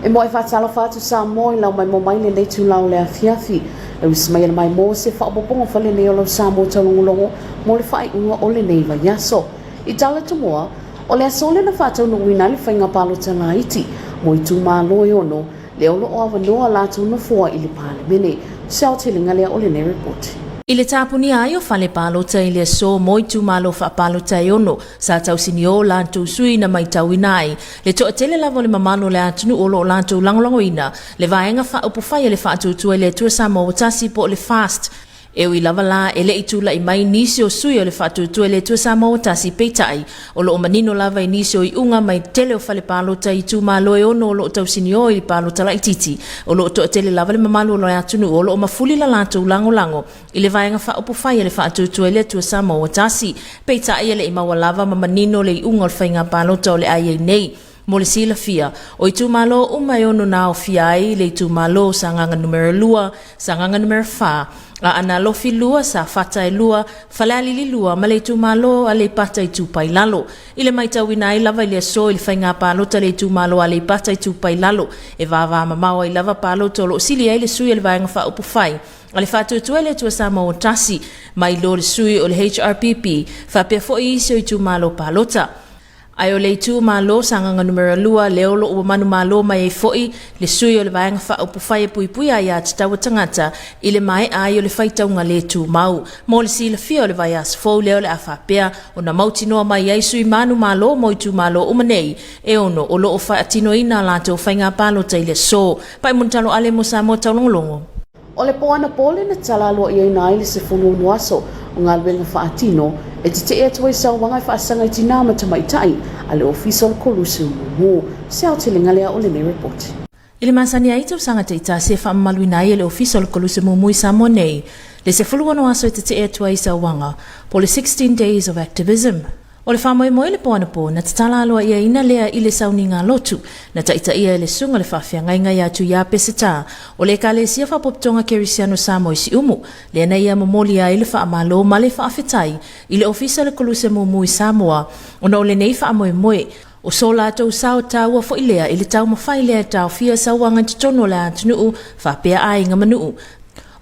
E moe faatalofa atu Samoa i lau maimoa mai lenei itula o le afiafi. E usi mai ana maimoa se faaopoopoga fale nei o lau Samoa taulogologo mo le faaiuga o lenei vaiaso. I tala tomoa, o le aso lea na faataunuuina ai le faiga palota laiti mo itumalo e ono lea o lo o avanoa latou nofoa i le Palemene. Se aotelega lea o lenei ripoti. I le tapunia ai o fale palota i le aso mo itumalo faapalota e ono, sa tausiniō latou sui na maitauina ai le toatele lava o le mamalu o le atunuu o lo o latou lagolagoina le Vaega Faaupufai a le Faatuatua i le Atua Samoa Ua Tasi po o le FAST. E ui lava la e le i tulai mai nisi o sui o le Faatuatua i le Atua Samoa Ua Tasi, peitai, o lo o manino lava i nisi o iuga mai tele o fale palota i itumalo e ono o lo o tausiniō i le palota laitiiti, o lo o toatele lava le mamalu o le atunuu o lo o mafuli la latou lagolago i le Vaega Faaupufai a le Faatuatua i le Atua Samoa Ua Tasi. Peitai e le i maua lava ma manino le iuga o le faiga palota o le a i ai nei. Mo le silafia, o itumalo uma e ono na aofia ai le itumalo o Sagaga Numera 2, Sagaga Numera 4, Aana Alofi 2, Safata e 2, Falealili 2 ma le itumalo o Aleipata Itupa i Lalo. I le maitauina ai lava i le aso i le faiga palota le itumalo o Aleipata Itupa i Lalo, e vavamamao ai lava palota o lo o sili ai le sui o le Vaega Faaupufai a le Faatuatua i le Atua Samoa ua tasi, mai lo le sui o le HRPP, faapea foi isi o itumalo palota. Ae o le itumalo Sagaga Numera 2 lea o lo o ua manumalo mai ai foi le sui o le Vaega Faaupufai e Puipuia Aia Tatau a Tagata i le maea ai o le faitauga le tumau. Mo le silafia o le vaiaso fou lea o le a faapea ona mautinoa mai ai sui manumalo mo itumalo uma nei e ono o lo o faatinoina a latou faiga palota i le aso. Pai Mulitalo Ale mo Samoa Taulogologo. O le po anapo lea na tatala aloaiaina ai le 16 aso o galuega faatino e tetee atu ai sauaga e faasaga i tinā ma tamaitai a le Ofisa o le Koluse o Mumu. Se aotelega lea o lenei ripoti. I le masani ai tausaga taitasi e faamamaluina ai e le Ofisa o le Koluse Mumu i Samoa nei le 16 aso e tetee atu ai sauaga, po o le 16 Days of Activism. O le faamoemoe i le po anapo, na tatala aloaiaina lea i le sauniga lotu, na taitaia e le Susuga le Faafeagaiga ia Tuiā Peseta, o le Ekalesia Faapopotoga Kerisiano Samoa i Siumu, lea na ia momoli ai le faamalo ma le faafetai i le Ofisa o le Koluse Mumu i Samoa ona o lenei faamoemoe. O so latou sao taua foi lea i le taumafai lea e taofia sauaga i totonu o le atunuu faapea aiga ma nuu.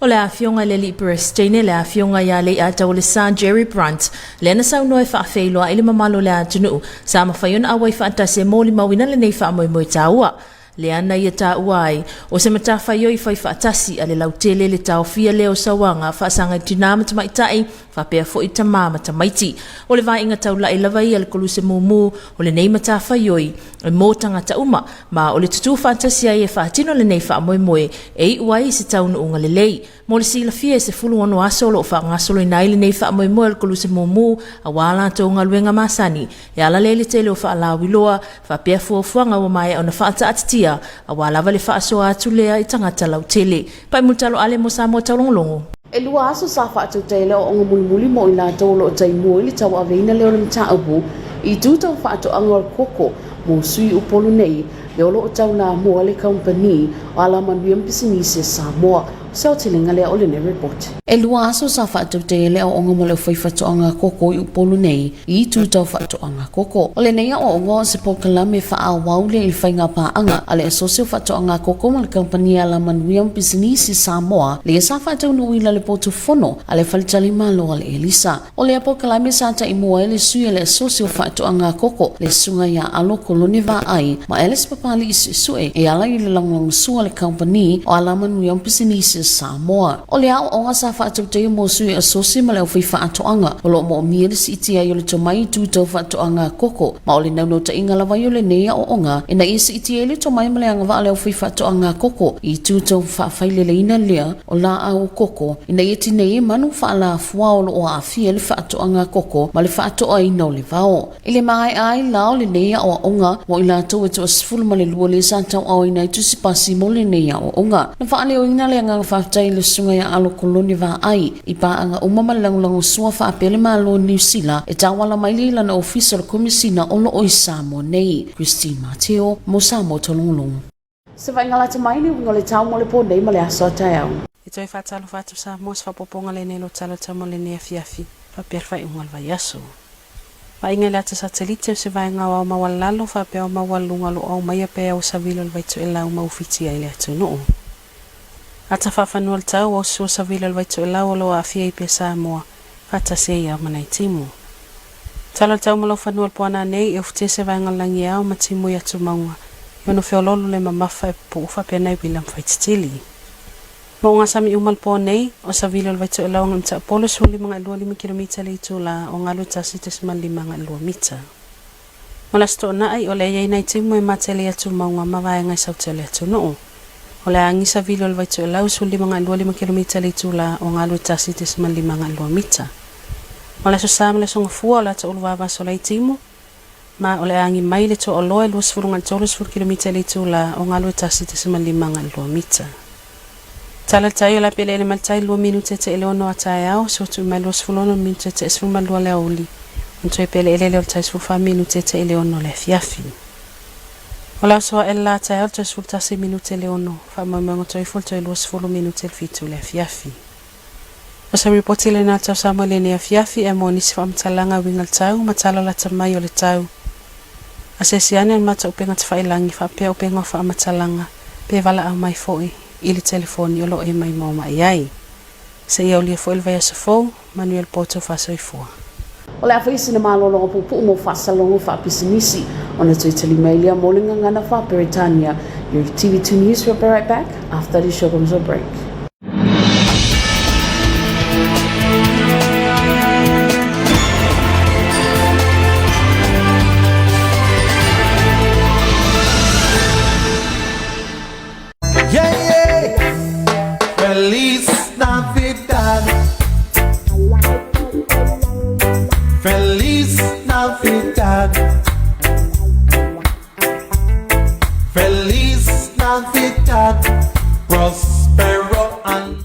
O le Afioga i le Alii Peresetene, le Afioga ia Leiataualesa Jerry Brunt, lea na saunoa e faafeiloai le mamalu o le atunuu, sa mafai ona auai faatasi e molimauina lenei faamoemoe taua. Lea na ia taua ai, o se matafaioi fai faatasi a le lautele le taofia lea o sauaga faasaga i tinā ma tamaitai, faapea foi tama ma tamaiti. O le vaaiga taulai lava ia a le Koluse Mumu o lenei matafaioi e mō tagata uma, ma o le tutū faatasi ai e faatino lenei faamoemoe e iu ai i se taunuuga lelei. Mo le silafia e 16 aso o lo o faagasoloina ai lenei faamoemoe o le Koluse Mumu aua a latou galuega masani e ala lea i le tele o faalauiloa faapea fuafuaga ua maea ona faataatitia aua lava le faasoa atu lea i tagata lautele. Pai Mulitalo Ale mo Samoa Taulogologo. E lua aso sa faatautai ai le aoaoga mulimuli mo i latou o lo o taimua i le tauaveina lea o le mataupu i itu tau faatoaga o le koko mo sui Upolu nei lea o lo o taulamua le kamupani o Alamanuia ma Pisinisi a Samoa. O se aotelega lea o lenei report. E lua aso sa faatautai ai le aoaoga mo le aufaifaatoaga koko i Upolu nei i itu tau faatoaga koko. O lenei aoaoga o se polokalame faaauau lea i le faiga paaga a le Asosi o Faatoaga Koko ma le Kamupani Alamanuia ma Pisinisi Samoa lea sa faataunuuina le potu fono a le Faletalimalo a le Elisa. O lea polokalame sa taimua ai le sui a le Asosi o Faatoaga Koko, le Susuga ia Alo Kolone Vaai ma Alice Papali'i Suesue e ala i le lagolagosua a le Kamupani o Alamanuia ma Pisinisi Samoa. O le aoaoga sa faatautaia mo sui asosi ma le aufaifaatoaga o lo o moomia le siitia ai o le tomai i itu tau faatoaga koko, ma o le naunautaiga lava ia o lenei aoaoga ina ia siitia ai le tomai ma le agavaa o le aufaifaatoaga koko i itu tau faafaileleina lea o laau koko ina ia tinei ai manu faalafua o lo o aafia i le faatoaga koko ma le faatoaina o le vao. I le maea ai la o lenei aoaoga mo i latou e 12 lea sa tauaoina ai tusi pasi mo lenei aoaoga. Na faaleoina le agaga faafetai i le Susuga ia Alo Kolone Vaai i paaga uma ma le lagolagosua faapea le Malo o Niu Sila e tauala mai lea i lana Ofisa o le Komisina o lo o i Samoa nei. Christine Mateo mo Samoa Tologologo. Se vaaiga lata mai le uiga o le tau mo le po nei ma le aso a taeao. E toe faatalofa atu Samoa se faaopoopoga lenei lo tala tau mo lenei afiafi faapea le faaiuga o le vaiaso. Vaaiga i le ata satelite o se vaega aoao maualalo faapea ao maualuluga o lo o aumaia pea e savili o le vaitoelau ma ufitia i le atunuu. Ata faafanua o le tau, o sua savili o le vaitoelau o lo o aafia ai pea Samoa, faatasi ai ao ma nai timu. Tala o le tau ma laufanua o le poana nei, e ufitia se vaega o le lagi e ao ma timu i atumauga, e ono feoloolo le mamafa e pupuu faapea nai uila ma faititili. Ma o gasami uma le po nei, o savili o le vaitoelau agai Mataupolu e 15.25 kilomita i le itula, o galu e 1.5.2 mita. Mo le Aso Toonai, o lea e i ai nai timu e matele i atumauga ma vaega i saute o le atunuu. O le a agi savili o le vaitoelau e 15.25 kilomita i le itula, o galu e 1.5.2 mita. Mo le Aso Sa ma le Aso Gafua, o le a taulu vavaso lai timu, ma o le a agi mai le toaoloa e 20.30 kilomita i le itula, o galu e 1.5.2 mita. Tala le tai o le a peleele mai le tai 2 minute te i le 6 a taeao, se atu mai 26 minute te i 12 le aoauli, ona toe peleele lea o le tai 14 minute te i le 6 le afiafi. O le aso ae le la taeao le toe 11 minute le 6, faamoemoega toe ifo le toe 20 minute le 7 le afiafi. O se ripoti lena tau Samoa i lenei afiafi e mo nisi faamatalaga uiga le tau ma tala lata mai o le tau. Asiasi ane le mata upega tafailangi faapea upega o faamatalaga pe valaau mai foi i le telefoni o lo o e maimoa mai ai. Seia aulia foi le vaiaso fou, manuia le po tau faasoifua. O le a fai sina malologa puupuu mo faasalogo faapisinisi ona toe tali mai lea mo le gagana faa-Peretania. Your TV2 News will be right back after this short commercial break. Yeah, yeah. Feliz Navidad. Feliz Navidad. Feliz Navidad. Prospero and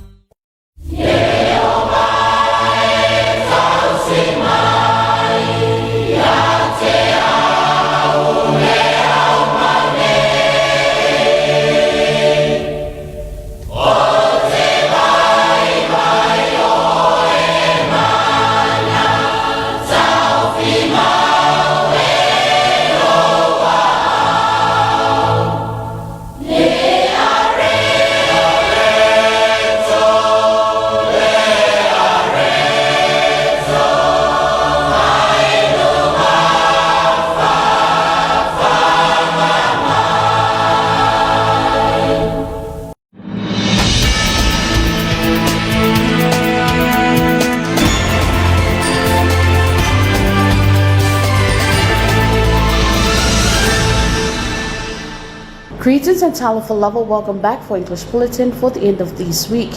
Greetings and Talofa lava. Welcome back for English Bulletin for the end of this week.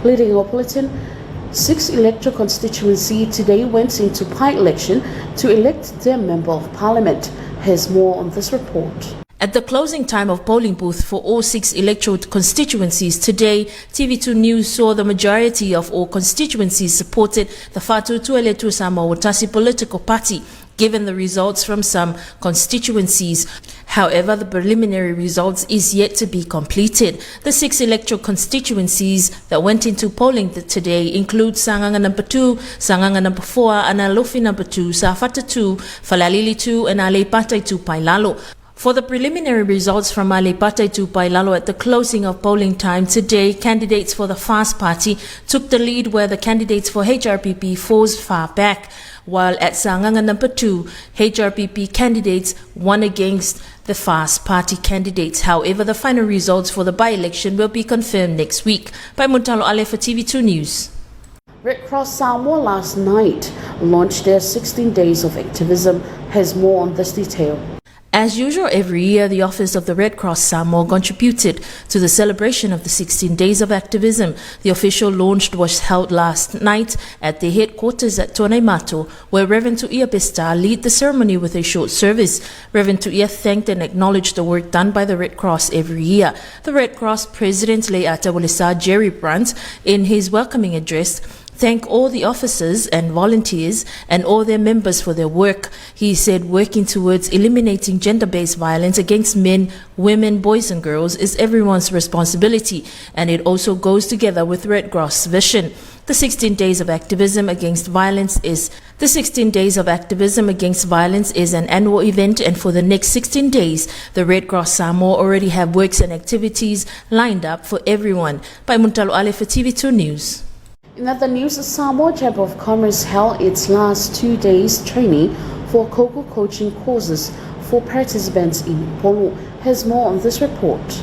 Leading our bulletin, six electoral constituency today went into by-election to elect their member of parliament. Here's more on this report. At the closing time of polling booth for all six electoral constituencies today, TV2 News saw the majority of all constituencies supported the Fatu Tuele Samoa Tasi political party, given the results from some constituencies. However, the preliminary results is yet to be completed. The six electoral constituencies that went into polling today include Sagaga number 2, Sagaga number 4, Analofi number 2, Safata 2, Falealili 2, and Aleipata Itupa i Lalo. For the preliminary results from Aleipata Itupa i Lalo at the closing of polling time today, candidates for the FAST Party took the lead where the candidates for HRPP falls far back, while at Sagaga number 2, HRPP candidates won against the FAST Party candidates. However, the final results for the by-election will be confirmed next week. By Montalo Ale for TV2 News. Red Cross Samoa last night launched their 16 days of activism. Has more on this detail. As usual, every year, the Office of the Red Cross Samoa contributed to the celebration of the 16 Days of Activism. The official launch was held last night at the headquarters at Tuanaimato, where Reverend Tuia Besta led the ceremony with a short service. Reverend Tuia thanked and acknowledged the work done by the Red Cross every year. The Red Cross President, Leiata Walisa Jerry Brandt, in his welcoming address, thank all the officers and volunteers and all their members for their work. He said working towards eliminating gender-based violence against men, women, boys and girls is everyone's responsibility and it also goes together with Red Cross vision. The 16 Days of Activism Against Violence is the 16 Days of Activism Against Violence is an annual event and for the next 16 days, the Red Cross Samoa already have works and activities lined up for everyone. By Muntalo Ale for TV2 News. In other news, the Samoa Chamber of Commerce held its last 2 days training for cocoa coaching courses for participants in Upolu. Has more on this report.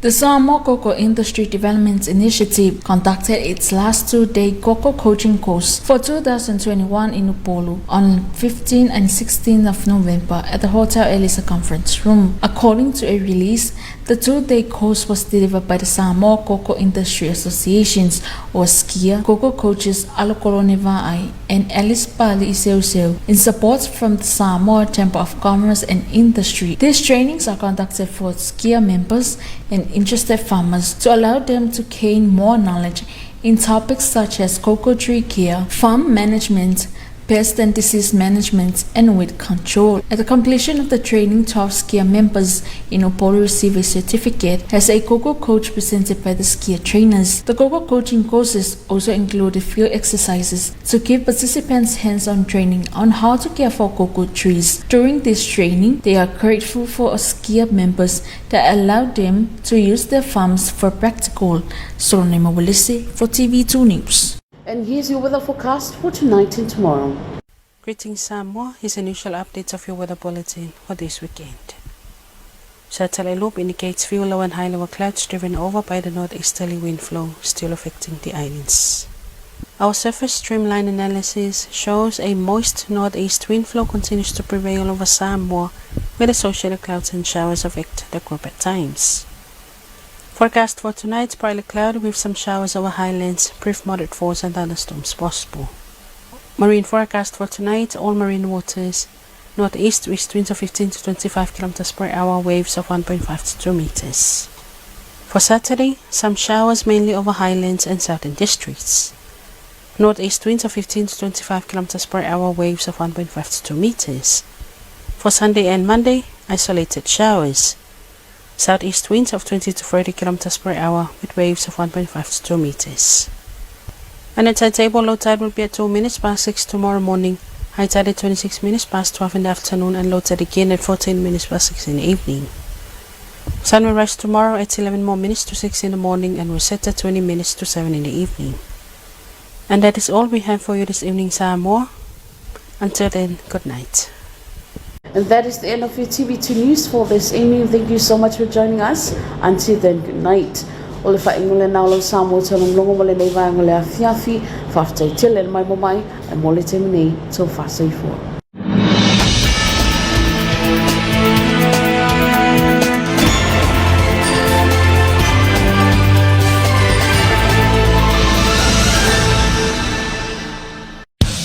The Samoa Cocoa Industry Development Initiative conducted its last 2-day cocoa coaching course for 2021 in Upolu on 15 and 16 of November at the Hotel Elisa Conference Room. According to a release, the 2-day course was delivered by the Samoa Cocoa Industry Associations, or SCIA, cocoa coaches Alokolone Va'ai and Alice Pali Seuseu, in support from the Samoa Chamber of Commerce and Industry. These trainings are conducted for SCIA members and interested farmers to allow them to gain more knowledge in topics such as cocoa tree care, farm management, pest and disease management, and weed control. At the completion of the training, 12 SCIA members in Upolu receive a certificate as a cocoa coach presented by the SCIA trainers. The cocoa coaching courses also include field exercises to give participants hands-on training on how to care for cocoa trees. During this training, they are grateful for SCIA members that allowed them to use their farms for practical. Solonema Walisi for TV2 News. And here's your weather forecast for tonight and tomorrow. Greetings Samoa, here's an initial update of your weather bulletin for this weekend. Satellite loop indicates few low and high level clouds driven over by the northeasterly wind flow still affecting the islands. Our surface streamline analysis shows a moist northeast wind flow continues to prevail over Samoa, with associated clouds and showers affect the group at times. Forecast for tonight, partly cloudy with some showers over highlands, brief moderate force and thunderstorms possible. Marine forecast for tonight, all marine waters, northeast with winds of 15 to 25 kilometers per hour, waves of 1.5 to 2 meters. For Saturday, some showers mainly over highlands and southern districts. Northeast winds of 15 to 25 kilometers per hour, waves of 1.5 to 2 meters. For Sunday and Monday, isolated showers. Southeast winds of 20 to 30 kilometers per hour with waves of 1.5 to 2 meters. And at tide table, low tide will be at 2 minutes past 6 tomorrow morning, high tide at 26 minutes past 12 in the afternoon, and low tide again at 14 minutes past 6 in the evening. Sun will rise tomorrow at 11 more minutes to 6 in the morning and will set at 20 minutes to 7 in the evening. And that is all we have for you this evening, Samoa. Until then, good night. And that is the end of your TV2 News for this evening. Thank you so much for joining us. Until then, good night. O le faaiuga lena o lau Samoa Taulogologo mo lenei vaega o le afiafi. Faafetai tele le maimoa mai ae mo le taimi nei, tau faasoifua.